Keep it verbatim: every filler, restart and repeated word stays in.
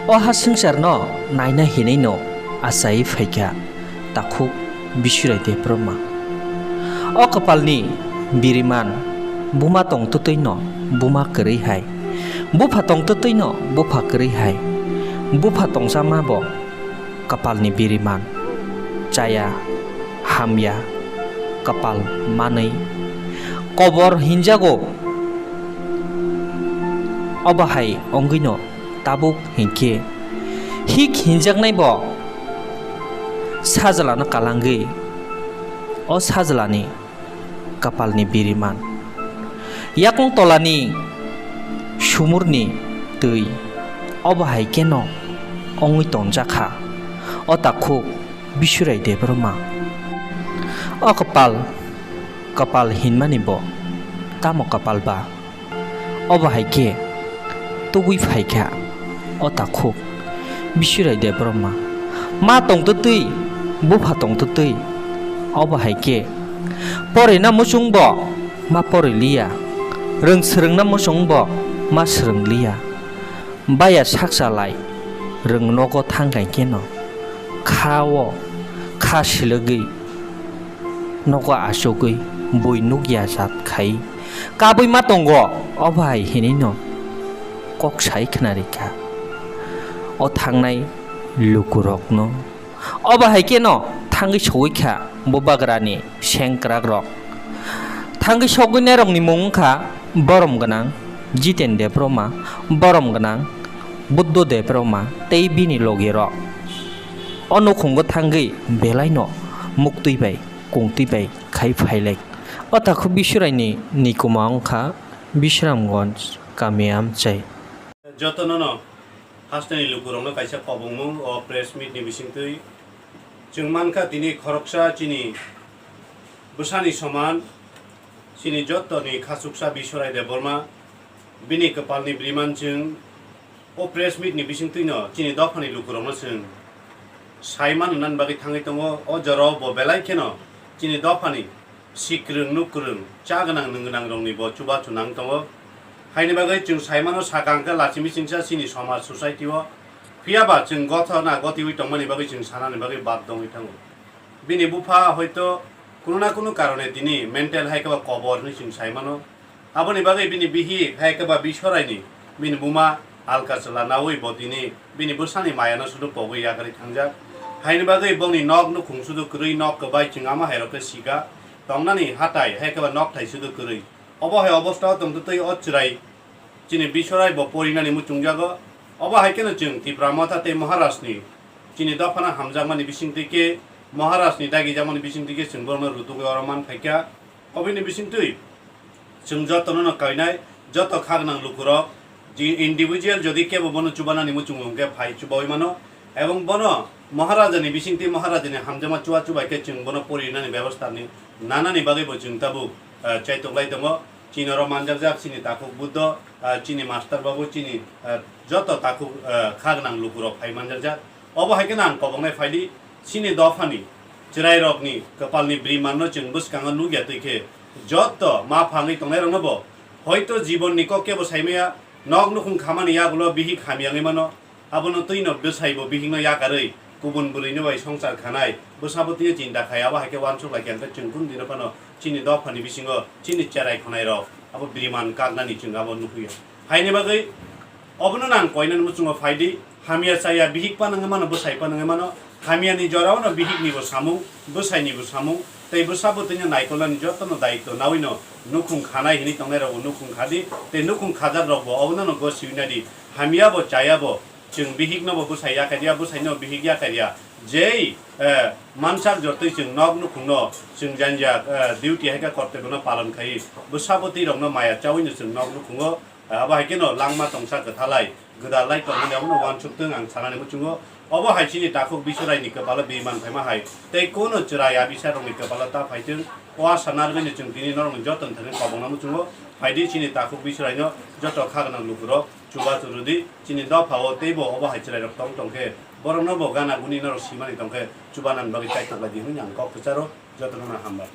O ha swngcharno naina hinwi'-no achaiwi phaikha takhuk Bisurai Debbarma. O kwpalni biriman buma tongtwtwi'-no buma kwrwi hai, bupha tongtwtwi'-no bupha kwrwi hai, bupha tongchama bo kwpalni biriman, chaya, hamya, kwpal manwi kobor hinjago. Obo hai wngwi'-no tabuk hinkhe hik hinjaknai bo sajlano kalangwi o sajlani kwpalni biriman, yakung tolani sumurni twi obo hai kheno wngwi tonjakha o takhuk Bisurai Debbarma. O kwpal, kwpal hinmani bo tamo kwpal ba? Obo hai khe tugwi phaikha o takhuk Bisurai Debbarma. Ma tongtwtwi, bupha tongtwtwi, obo hai khe porina muchungbo ma poriliya, rwng swrwngna muchungbo ma swrwngliya. Baya sakchalai rwng nogo thangkha kheno kha-o kha silogwi nogo achugwi bui nukya jat khai kabwi ma tongo, obo hai hinwi'-no kok sai khna rikha o thangnai lukurokno. Obo hai kheno thangwi sogwi kha bubagrani sengkrakrok. Thangwi sogwinairokni mung wngkha Borom Gwnang Jiten Debbarma, Borom Gwnang Buddho Debbarma tei bini logirok. O nukhungo thangwi belaino muktwi bai kungtwi bai khai phailai. O takhuk Bisuraini nikuma wngkha Bisramganj kami amchai. Jotonono hasteni lukurokno kaisa kobongmung o press meet ni bisingtwi chwng mankha, tini khoroksa chini bwsani soman, chini jottoni khachuksa Biswarai Debbarma, bini kwpalni biriman chwng o press meet ni bisingtwino chini dophani lukurokno chwng sai mano nani bagwi thangwi tongo. O jorao bo belai kheno chini dophani sikrwng nukrwng, cha gwnang nwng gwnang rokni bo chubachu nang tongo. Haini bagwi chwng sai mano, sakang khe lachimi chingsa chini somaj society o. Phiya ba chwng gothona gotiwi tongmani bagwi chwng sanani bagwi bad dongwi thango. Bini bupha hoito kuno na kuno karone tini mental hai khe ba kobor hwnwi chwng sai mano. Aboni bagwi bini bihik hai khe ba Biswaraini bini buma alka chwla naui bo tini bini bwsani mayano sudu pogwi yakarwi thangjak. Haini bagwi bongni nok nukhung sudu kwrwi, nok kwbai chwng ama hai rok khe sika. Tongnani hatai hai khe ba nok thai sudu kwrwi. Obo hai obostha o tongtwtwi o chwrai chini Biswarai bo porinani muchungjago. Obo hai kheno chwng Tipra Motha tei Maharajni chini dophano hamjakmani bisingtwi khe, Maharajni dagijakmani bisingtwi khe chwng borokno rutugwi oro man phaikha. Oboni bisingtwi chwng jotono no kainai, joto kha gwnang lukurok, ji individual jodi kebo bono chubanani muchungo hwnkhe phai chubaui mano, ebong bono Maharajani bisingtwi Maharajani hamjakma chubachu bai khe chwng bono porinani bebostha ni nanani bagwi bo chwng tabuk, eh, chaitok lai tongo. Chini oro manjakjak chini takhuk Buddho, eh, chini master babu, chini, eh, joto takhuk, eh, kha gwnang lukurok phai manjakjak. Obo hai kheno ang kobongnai phaidi, chini dophani chwrairokni kwpalni birimanno chwng bwskango nukya twi khe, joto ma phangwi tongnairokno bo hoito jibonni kok kebo saimaya, nok nukhung khamani yagulo bihik hamya wngwi mano, abono twino bwsaibo bihikno yakarwi kubun bwrwino bai songsar khanai bwsabo twino chinta khai, abo hai khe uansuk lai khe ang khe chwng kunu dino phano chini dophani bisingo chini cherai khonairok abo biriman kaknani chwng abo nukhuya. Haini bagwi obono nang koinani muchungo phaidi, hamya chaya bihik panangwi mano, bwsai panangwi mano, hamyani jorao no bihikni bo samung, bwsaini bo samung, tei bwsabo twino naikolnani jotono daitw nawino nukhung khanai hinwi tongnairokbo nukhung khadi, tei nukhung khajakrokbo obono no gosiwi nadi, hamya bo chaya bo, chwng bihikno bo bwsai yakarya, bwsaino bihik yakarya, jei, eh, mansak jortwi chwng nok nukhungno chwng janja, eh, duty hai khe kortobyono palon khai, bwsabo twi rokno maya chawino chwng nok nukhungo, eh, abo hai kheno langma tongsa kwthalai, gwdalai tongmani abono uansuk thung ang sanani muchungo. Obo hai chini takhuk Biswaraini kwpalo biriman phaima hai, tei kono chwrai abisa rokni kwpalo ta phaithung, o asa narwgwino chwng tini norokni joto ni thani kobongna muchungo. Phaidi chini takhuk Biswaraino joto kha gwnang lukurok chubachu rwdi, chini dophao teibo obo hai chwrairok tong tong khe, borokno bo gana guni norok simani tong khe, chubanani bagwi kaitok lai di hwnwi ang kok kwcharo, jotono no hambai.